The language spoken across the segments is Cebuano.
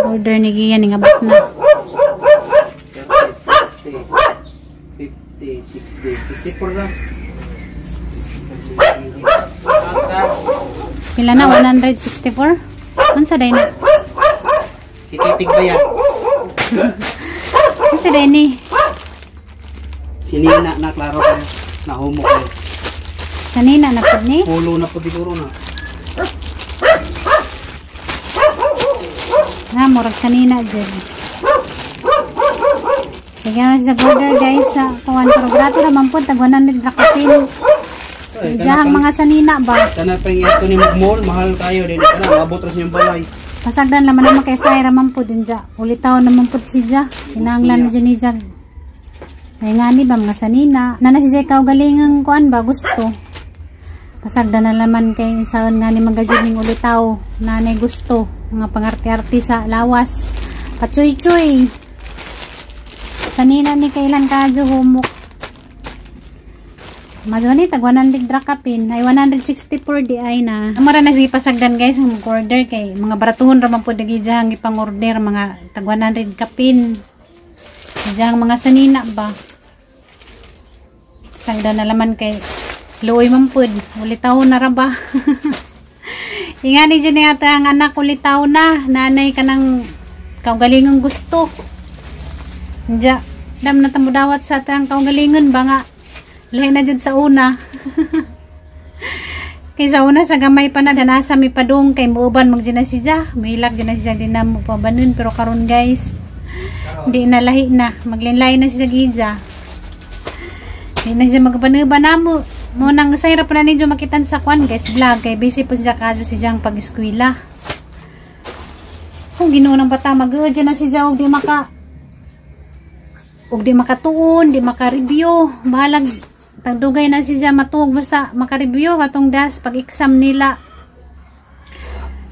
Order ni Gian ni nga na. 30, 50, 60, 64 lang. Pila na 164? Unsa day na? Kititig ba yan? Unsa day ni? Sinina na, klaro kayo. Nahumo kayo. Sanina na pud ni? Pulo na po siguro na. Na, murag sanina dyan. Sige na sa order guys sa kuwan pero grato naman po tag 100 ra kapin. Diyang mga sanina ba? Kana pa yung ito ni Magmall, mahal kayo din kana mabot ra siyang balay. Pasagdan laman naman kay Sayra man po din dya. Ulitaw naman po si dya. Kinahanglan na dyan ni dya. Ay nga ni ba mga sanina. Nana si dya ikaw galingang kuan ba gusto. Pasagdan na laman kay saan nga ni magajud ning ulitaw. Nanay gusto. Mga pangarti-arti sa lawas. Pachuy-chuy. Sanina ni kailan kadyo humok. Madoni tag 100 ra kapin ay 164 di ay na. Amara na sige pasagdan guys ang order kay mga baratuhon ra man pud dagi diyang ipang-order mga tag 100 kapin. Diyang mga sanina ba. Sagdan na laman kay luoy man pud ulitaw na ra ba. Ingani dyan yata ang anak ulitaw na nanay kanang kaugalingong gusto. Diya dam na tamudawat sa atang kaugalingon ba nga lahi na dyan sa una. Kay sa una sa gamay pa na nasa mi padung kay muuban mag dyan na siya. Mahilak dyan na siya din na mo pabanon pero karon guys di na lahi na maglinlay na siya gidya. Di na siya magpanuban na mo. Mo nang sayra pa na ninyo makitan sa kwan guys vlog kay busy po siya kaso siya ang pag-eskwela. Kung Ginoo ng bata mag dyan na siya og di maka og di makatuon, di maka-review. Bahalag tagdugay na siya matuog basta maka-review katong das pag-exam nila.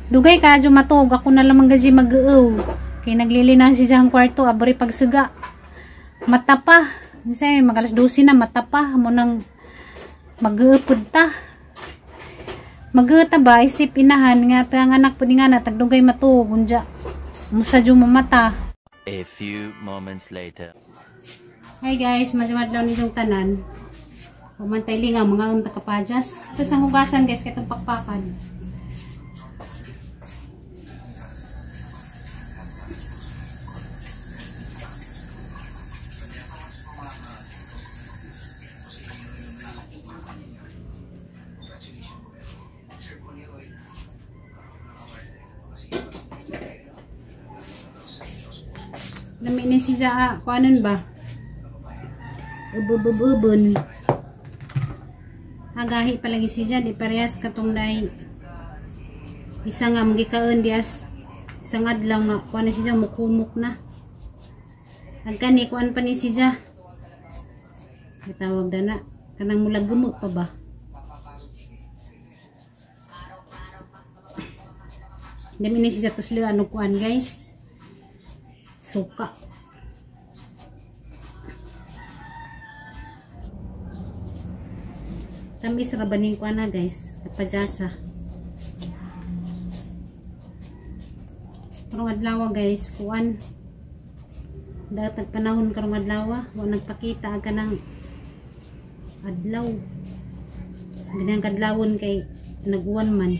Dugay kadyo matuog ako na lamang gaji mag-uaw. Kay naglilinaw siya ang kwarto abri pagsuga. Mata pa. Kasi mag alas 12 na mata pa mo nang mag-uupod ta. Mag-uta ba isip inahan nga ang anak pud nga na tagdugay matuog unja. Musa jud mamata. A few moments later. Hi guys, mazimadlaw ninyong tanan. Pumantay lingaw, mga unta kapadyas. Ito sa hugasan guys, katong pakpakan. Dami ni siya, kuanon ba? Ububububun. Agahi palagi siya, di parehas katong day. Isa nga magikaon dias isang adlaw nga kuan na siya mukumok na. Agkani kuan pa ni siya. Gitawag dana kanang mula gumok pa ba? Dami ni siya taslo ano kuan guys. Suka. Tamis ra baning kuan na guys, kapadyasa. Karong adlaw guys, kuan. Dapat panahon karong adlaw, wa nagpakita ang kanang adlaw. Ganang kadlawon kay naguwan man.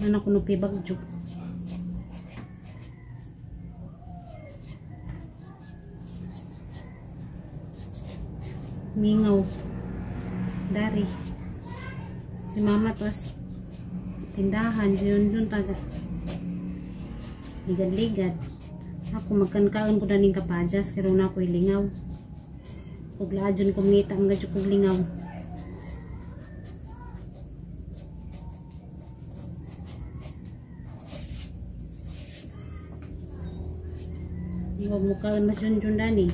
Ano kuno pibagyo. Mingaw. Dari si mama tos tindahan yun yun taga ligad-ligad ako magkankaon ko daning kapadyas karon na ako'y lingaw ug laadyon ko ngita ang gadyo kog lingaw. Huwag mo kaon mas yun yun dani.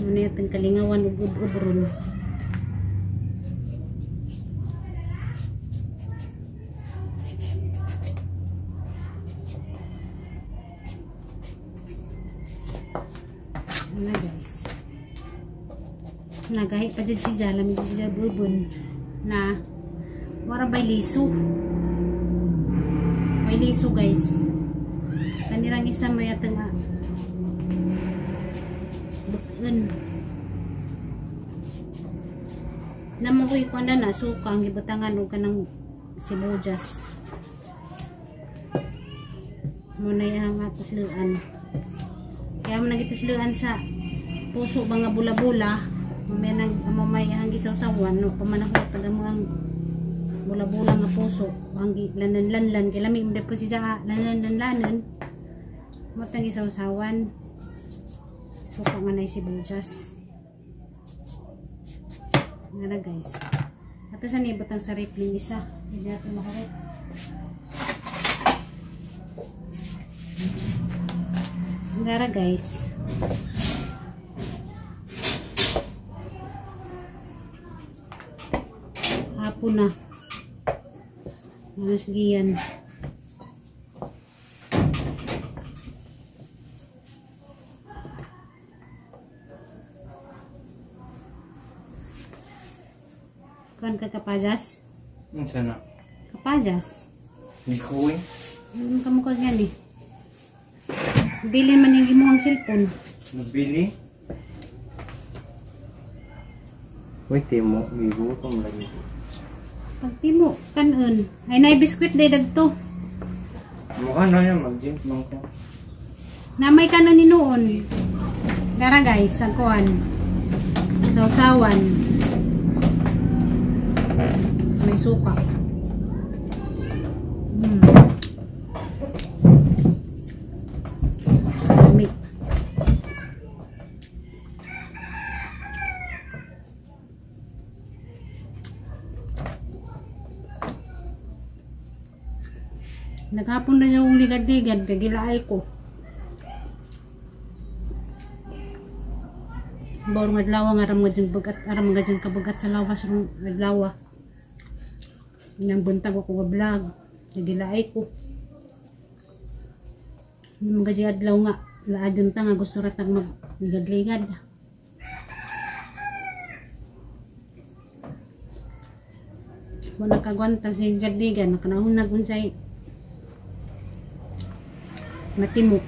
Ano yung kalingawan ug-ub ron. Ano guys? Nagahi pa dyan si Jala, may si Jala bubon na wara bay liso. May liso guys. Kanirang isa mo yata nga bukun. Namang ko ikuan na suka ang gibutangan og kanang sibuyas. Muna yung atusluan. Kaya mo nagitusluan sa puso mga bula-bula. Mamaya nag mamay ang gisawsawan no pamanahot taga mo ang bula-bula nga puso ang lanan-lanlan kay lami mo po siya lanan-lanlanan mo tang gisawsawan suka nga nay sibuyas nga na guys. Ato sa nibot ang sa rifling isa hindi natin maharap. Ngara guys. Hapon na. Alas giyan. Kuan ka kapajas? Unsa na? Kapajas? Likoy. Ano ka mukha gani? Bilin man yung imong cellphone. Nabili? Wait, timo. Gigutom lagi. Pagtimo, kanon. Ay, nay biskwit day dagto. Mukha na yan, mag-gym man ko. Namay kanon ni noon. Gara guys, ang kuan. Sausawan. May suka. May. Naghapon na yung ligad-ligad, kagilaay ko. Bawang adlaw nga aram nga dyan bagat, aram nga dyan kabagat sa lawas rong adlaw. Nang buntag ako nga vlog, kagilaay ko. Mga dyan adlaw nga, laadyan ta nga gusto ratag magligad-ligad. Wala kagwanta sa ligad-ligad, nakanahunag unsay matimok.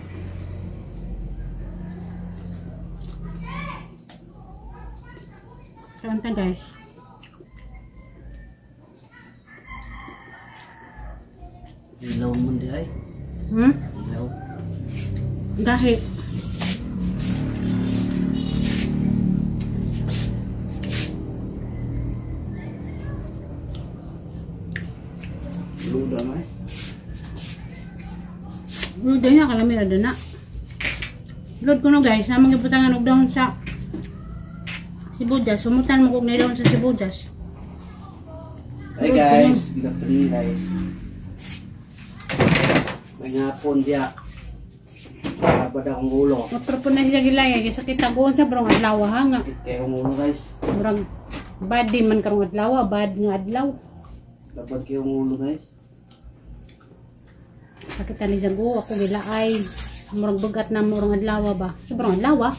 Kaunta guys. Ilaw mo di ay. Ilaw. Gahi. Luda na eh. Luda niya, kalami na na. Load ko no guys, namang ibutangan og dahon sa sibuyas. Sumutan mo kog na dahon sa sibuyas. Hi guys, good afternoon guys. May ngapon diya. Labad akong ulo. Motor po na siya gilay, kay sakit taguon sa brong adlaw ha nga. Sakit kay akong ulo guys. Murag bad di man karong adlaw, bad nga adlaw. Labad kay akong ulo guys. Sakit ani siya go, ako gilaay. Murag bagat na murang adlaw ba. Sobrang adlaw.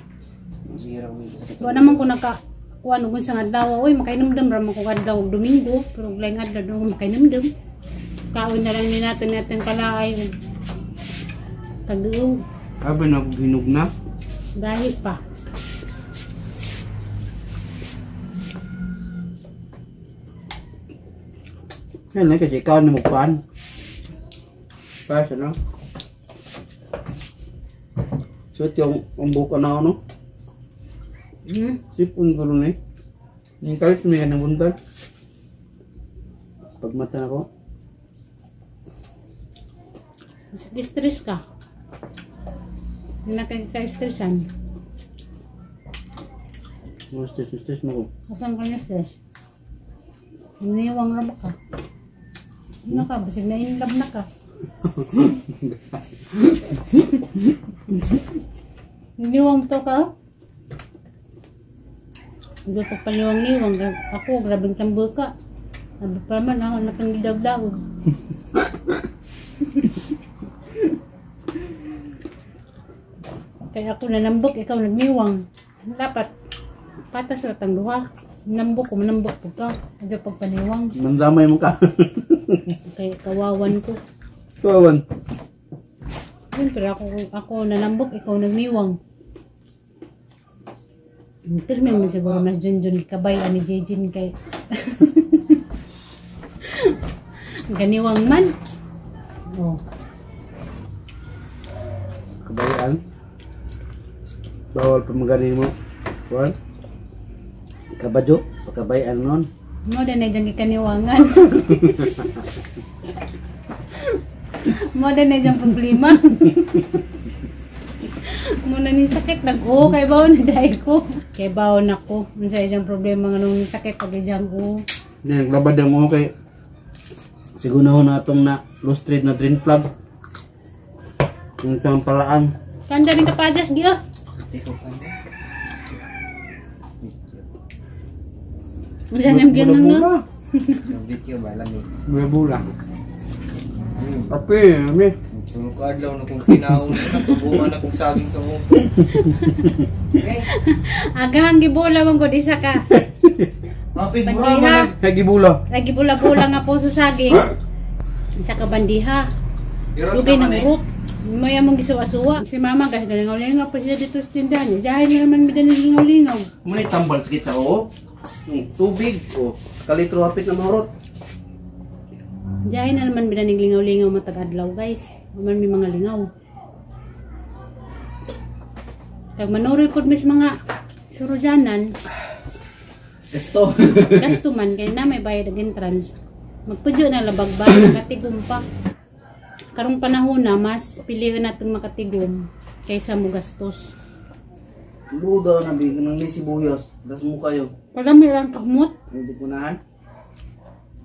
Wa naman ko naka kuan og unsang adlaw, oy makainumdum ra man ko adlaw og Domingo, pero laing adlaw do makainumdum. Kaon na lang ni nato natin kalaay. Tag-uw. Abi na hinog na. Dahil pa. Yan lang kasi ikaw na magpaan. Pasa no? So ito yung ang buka na ano? Sipon ko rin eh. Yung kalit may ng buntag. Pagmata na ko. Stress ka. Nakaka-stressan. Mga stress mo ko. Asan ka na stress? Iniwang na ba ka? Ano ka? Basig na in love na ka. Iniwang to ka? Hindi pa paniwang-niwang. Ako, grabing tambo ka. Sabi pa man, ako napangidag-daog. Kaya ako nanambok, ikaw nagniwang. Dapat, Patas ra tang duha. Nambok ko, manambok po ka. Adyo pagpaniwang. Mandamay mo ka. Kay kawawan ko. Kawan. Siyempre ako nanambok, ikaw nagniwang. Pero may man siguro na Junjun kabay ani Jejin kay ganiwang man. Oh. Kabayan. Bawal pa magani mo. Kuan. Kabadyo, pagkabayan nun. Mo din na diyang gikaniwangan. Mo din na diyang problema. Muna ning sakit nag-o kay bawo na dahil ko. Kay bawo na ko. Unsa iyang problema nga nung sakit pag iyang o. Hindi, naglabad ang mo kay siguro na atong na loose thread na drain plug. Yung isang paraan. Kanda rin kapajas giyo. Unsa nang giyo nga? Video ba lang eh. Bula-bula. Kape, ami. Tulog ka adlaw na kung kinaon na tubungan na kung saging sa mo. Eh, Agahang gibola man gud isa ka. mapig mo Bandiha. Kay gibula. Lagi bula-bula nga po saging. Isa ka bandiha. Lugay ng urot. Maya mong gisuwa-suwa. Si mama kasi galingaw-lingaw pa siya dito sa tindahan. Jahay niya naman mi lingaw-lingaw. Muna tambal sakit sa oo. Yung tubig o kalitro hapit na mahurot. Jahay na naman mi lingaw-lingaw matag adlaw, guys. Man mi mga lingaw. Kag manuroy pod mis mga surujanan, Esto. gasto man kay na may bayad ang entrance. Magpudyo na labag ba, makatigom pa. Karong panahon na mas pilihan natin makatigom kaysa mo gastos. Luda na big nang sibuyas. Das mo kayo. Palami lang kamot, Hindi ko nahan.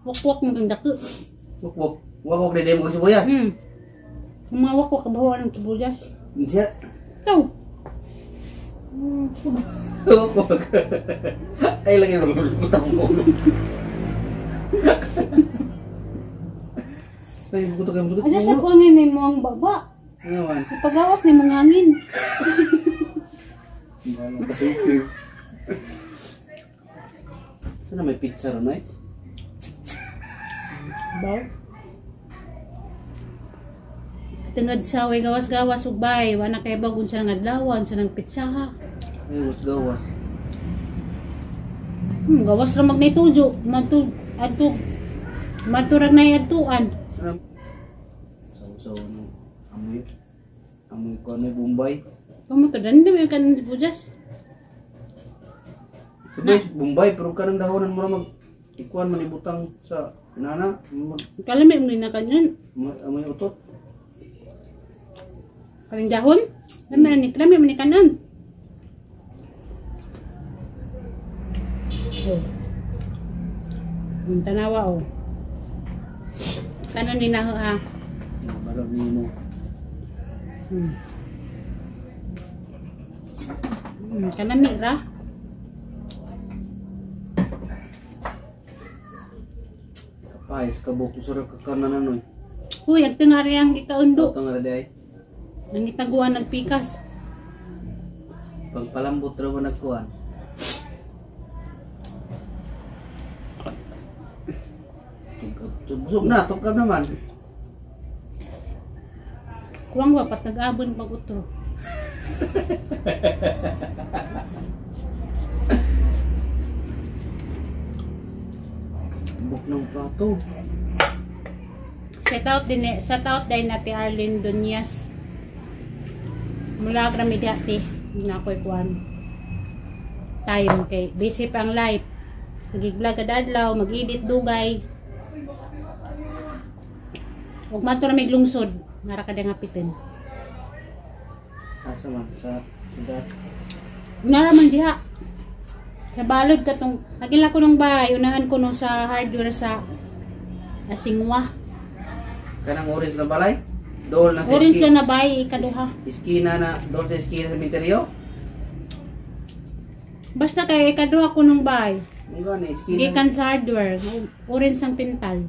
wakwak mo kang dako. Wakwak. Wakwak dede mo sibuyas. Ang mga wakwak kabawa ng sibuyas. Siya. Ikaw. Wakwak. Ay lagi mo butang mo. Ay, buto kayo buto. Ano sa kunin ni mo ang baba? Ano man? Ipagawas ni mong hangin. Sana may pizza ron ay? Baw. Tungod sa way gawas-gawas ug bay, wala kay bagon sa nga adlaw, sa nang pizza ha. Ay, was gawas. Gawas ra magnitujo, madto adto madto ra nay adtuan. Saw-saw no. Amoy. Amoy ko ano Bombay. Kamo to dan di kan sibuyas. Sabay Bombay pero kanang dahonan mo na mag ikuan man ibutang sa nana Kalami mo na kanyon. Amoy utot. Kaning dahon? Lami man ni kanon. Oh. Ang tanawa oh. Kanon ni na ha. Balog ni mo. Kanami ra. Kapay sa kabuk usara ka kanan anoy. Uy, ang tengari ang gikaundo. Atong ra day. Nang gitaguan nagpikas. Pagpalambot ra ba nagkuan. Busog na, tungkab naman. Kuwang wa patag-abon pag utro. Buk ng plato. Shout out din shout out din Ate Arlene Dunyas. Mula grami di ate, na ako'y kuan. Time kay busy pa ang life. Sige vlog adlaw, mag-edit dugay. Ug mato ra mig lungsod, ngara ka nga pitin. Asa man sa syudad. Nara man diha. Sa balod katong agila ko nung bahay, unahan ko nung sa hardware sa Asingwa. Kanang orange na balay? Dol na sa Orange na bahay ikaduha. Iskina na, dol sa iskina sa minteryo? Basta kay ikaduha ko nung bahay. Ano na iskina? Gikan sa hardware, orange ang pintal.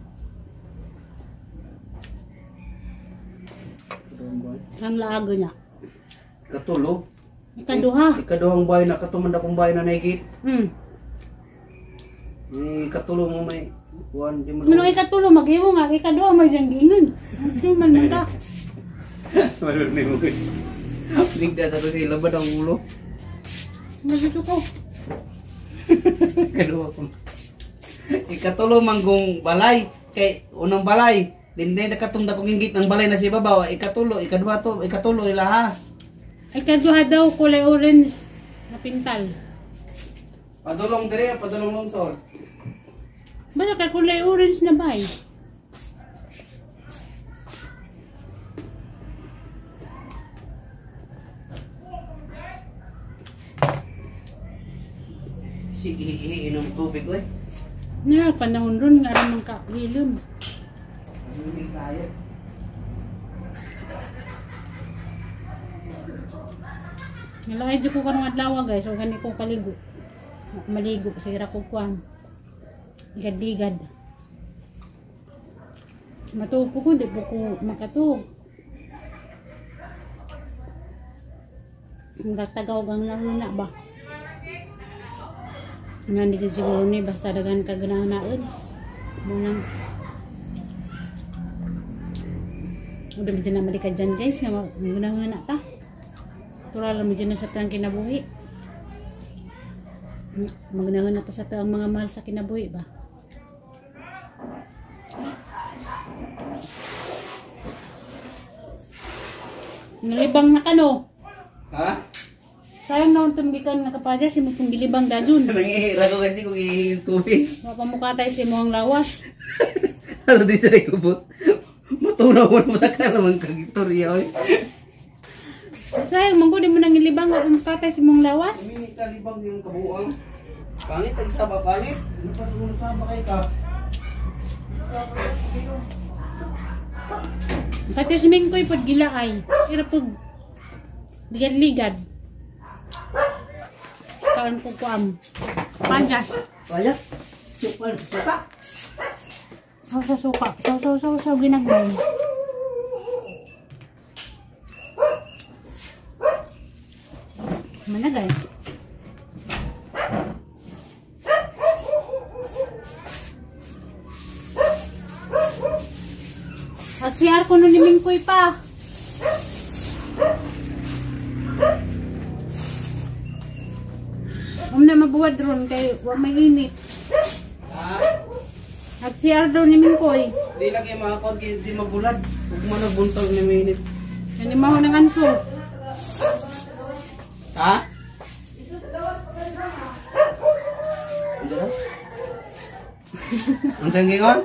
Ang laago niya. Katulo. Ikaduha. Ikaduhang bahay na katuman akong bahay na naigit. Ikatulo mo may kuan di mo. Manong ikatulo maghiwo nga ikaduha may diyang giingon. Duman man ka. Malun ni mo. Bigda sa sila ba ang ulo? Masito ko. Ikaduha ko. Ikatulo manggong balay kay unang balay. Dinde nakatong dakong inggit ang balay na si babaw. Ikatulo, ikaduha to, ikatulo ila ha. Ikaduha daw kulay orange na pintal. Padulong dire, padulong lungsod. Basta kay kulay orange na bay. Sige, inom tubig oy. Na panahon ron nga ramang ka hilon. Hindi tayo. Nalakay jud ko karong adlaw guys, o gani ko kaligo. Ako maligo kasi ra ko kuan. Ligad-ligad. Matuog po ko, di po ko makatuog. Ang tagaw gang lang na ba. Nga di dyan siguro ni basta dagan ka ganahan. Munang udah medyo na malika dyan guys nga magunahon na ta. Tural mo dyan na sa tang kinabuhi. Magunahon na ta sa taang mga mahal sa kinabuhi ba. Nalibang na kano. Ha? Sayang na itong gikan nga kapadya, si mo itong gilibang dajun. Nangihira ko kasi kung ihingin tubig. Mapamukha tayo si mo ang lawas. Ano dito na ikubot? Matunaw mo na ka naman kagitorya oy. Sayang, manggo di mo nang ilibang, mapamukha tayo si mong lawas. Hindi ka libang yung kabuang. Pangit, ang saba, pangit. Ano pa siguro saba kayo ka? Pati si Mingkoy pod gilaay. Ira pag ligad-ligad. Kaan ko kuam. Panjas. Payas? Suka, suka. Saw sa suka. Saw saw saw saw ginagmay. Mana guys? At CR ko nun ni Mingkoy pa. Na mabuhat ron kay wa may init. Ha? At CR daw ni Mingkoy. Di lang yung mga kod, di mabulad. Huwag mo nagbuntag ni mainit. Yan yung maho ng anso. Ha? Ano? Ang tanggingon?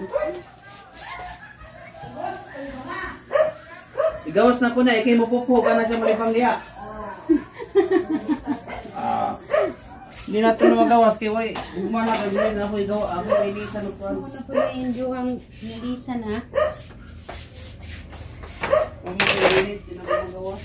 Igawas na ko na, ikay mo pupo ka na siya malipang diha. Hindi natin na magawas kay way. Ugma na kay ako igaw ako ilisan og kuan. Muna po na yung juhang nilisan ah. Ugma kay init sina magawas.